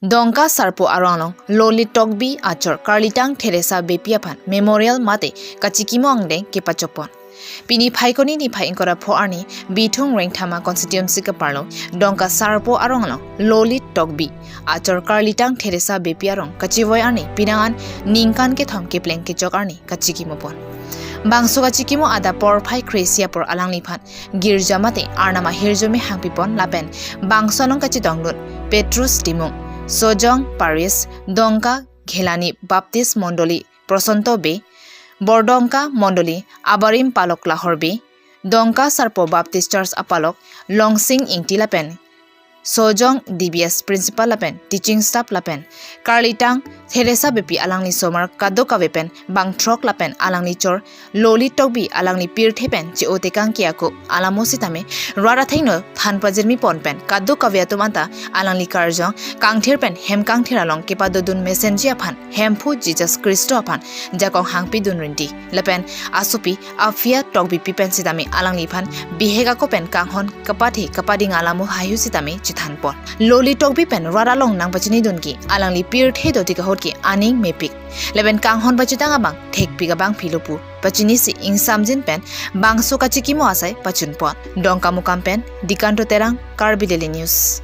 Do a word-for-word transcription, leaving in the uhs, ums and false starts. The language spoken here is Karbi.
Dongka Sarpo arong along Lolit Tokbi achor Karlitang Theresa Beypi aphan Memorial mate kachikimo angdeng kepachokpon. Pini Phaikuni niphai ingkoi ra pho arni Bithung Rengthama constituency keparlo Dongka Sarpo arong along Lolit Tokbi achor Karlitang Theresa Beypi arong kachivoi arni pinangan ningkan kethom kepleng kechok arni kachikimopon. Bangso kachikimo adap porphai kre-isi apor alangliphan girja mate Arnam ahirjume hangpipon lapen bangso along kachidongdun Petrus Timung, Sojong Parish, Dongka Ghelani Baptist Mondoli Prosanto Bey, Bordongka Mondoli Abarim Palok Lahor Bey, Dongka Sarpo Baptist Church apalok Longsing Ingti lapen Sojong D B S Principal lapen teaching staff lapen Karlitang Theresa Beypi alangli somar kadokave pen bangthrok lapen alangli chor Lolit Tokbi alangli pirthe pen che-o tekang ke ako alamo sitame rat athengno than pajirmipon pen kadokave atum anta alangli karjong kangthir pen hem kangthir along kepadodun mesenji aphan Hemphu Jesus Christo aphan jakong hangpidun rinti. Lapen asopi Afia Tokbipi pen sitame alangliphan bihek ako pen kanghon kapathe kapading alamo haihui sitame chethanpon. Lolit Tokbi pen rat along nangpachinidun ke alangli pirthe dotik ahut ke aning mepik. Lapen kanghon pachethang abang thekpik abangpi lo pu pachinisi ingsamjin pen bangso kachikimo asai pachunpon. Dongkamukam pen Dikanto Terang, Karbi Daily News.